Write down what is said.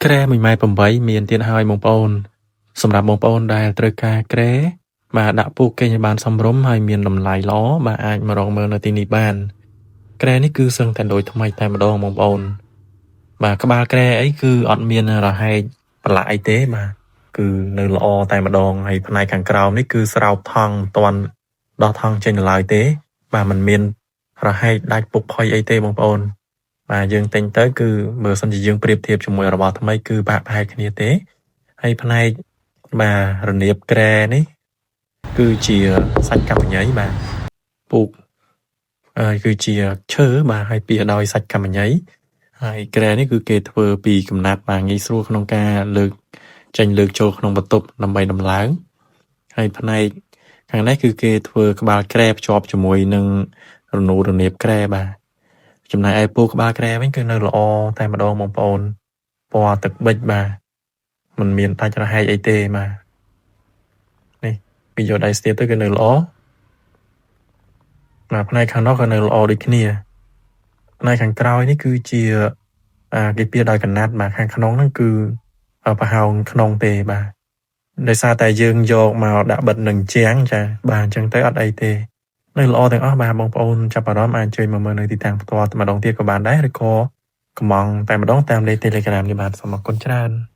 គ្រែ1ម៉ែត្រ8មានទៀតហើយបងប្អូនសម្រាប់បងប្អូនដែលត្រូវការគ្រែបាទដាក់ពូកគេងឲ្យបានសមរម្យហើយមានតម្លៃល្អបាទអាចមករកមើលនៅទីនេះបានគ្រែនេះគឺសឹងតែដូចថ្មីតែម្ដងបងប្អូនបាទក្បាលគ្រែអីគឺអត់មានរហែកប្រឡាក់អីទេបាទគឺនៅល្អតែម្ដងហើយផ្នែកខាងក្រោមនេះគឺស្រោបថង់មិនទាន់ដោះថង់ចេញនៅឡើយទេបាទมันមានរហែកដាច់ពុកផុយអីទេបងប្អូនបាទយើងទិញទៅគឺបើសិនជាយើងប្រៀបធៀបជាមួយរបស់ថ្មីគឺបាក់ប្រហែលគ្នាទេហើយផ្នែកបាទរនាបគ្រែនេះគឺជាសាច់កម្មញីបាទពូកហើយគឺជាឈើបាទហើយពៀដោយសាច់កម្មញីហើយគ្រែនេះគឺគេធ្វើពីកំណាត់បាទងាយស្រួលក្នុងការលើកចេញលើកចូលក្នុងបន្ទប់ដើម្បីដំឡើងហើយផ្នែកខាងនេះគឺគេធ្វើក្បាលគ្រែភ្ជាប់ជាមួយនឹងរនូរនាបគ្រែបាទចំណែកឯពូក្បាលគ្រែវិញគឺនៅល្អតែម្ដងបងប្អូនពណ៌ទឹកប៊ិចបាទมันមានដាច់រហែកអីទេបាទនេះពីយកដៃស្ទាបទៅគឺនៅល្អបាទផ្នែកខាងនោះក៏នៅល្អដូចគ្នាផ្នែកខាងក្រោយនេះគឺជាអាគេពៀដោយកណាត់បាទខាងក្នុងហ្នឹងគឺប្រហោងក្នុងទេបាទដោយសារតែយើងយកមកដាក់បិទនឹងជាងចាបាទអញ្ចឹងទៅអត់អីទេនៅល្អទាំងអស់បាទបងប្អូនចាប់អារម្មណ៍អាចអញ្ជើញមកមើលនៅទីតាំងផ្ទាល់តែម្ដងទៀតក៏បានដែរឬក៏កំងតែម្ដងតាមលេខ Telegram នេះបាទសូមអរគុណច្រើន។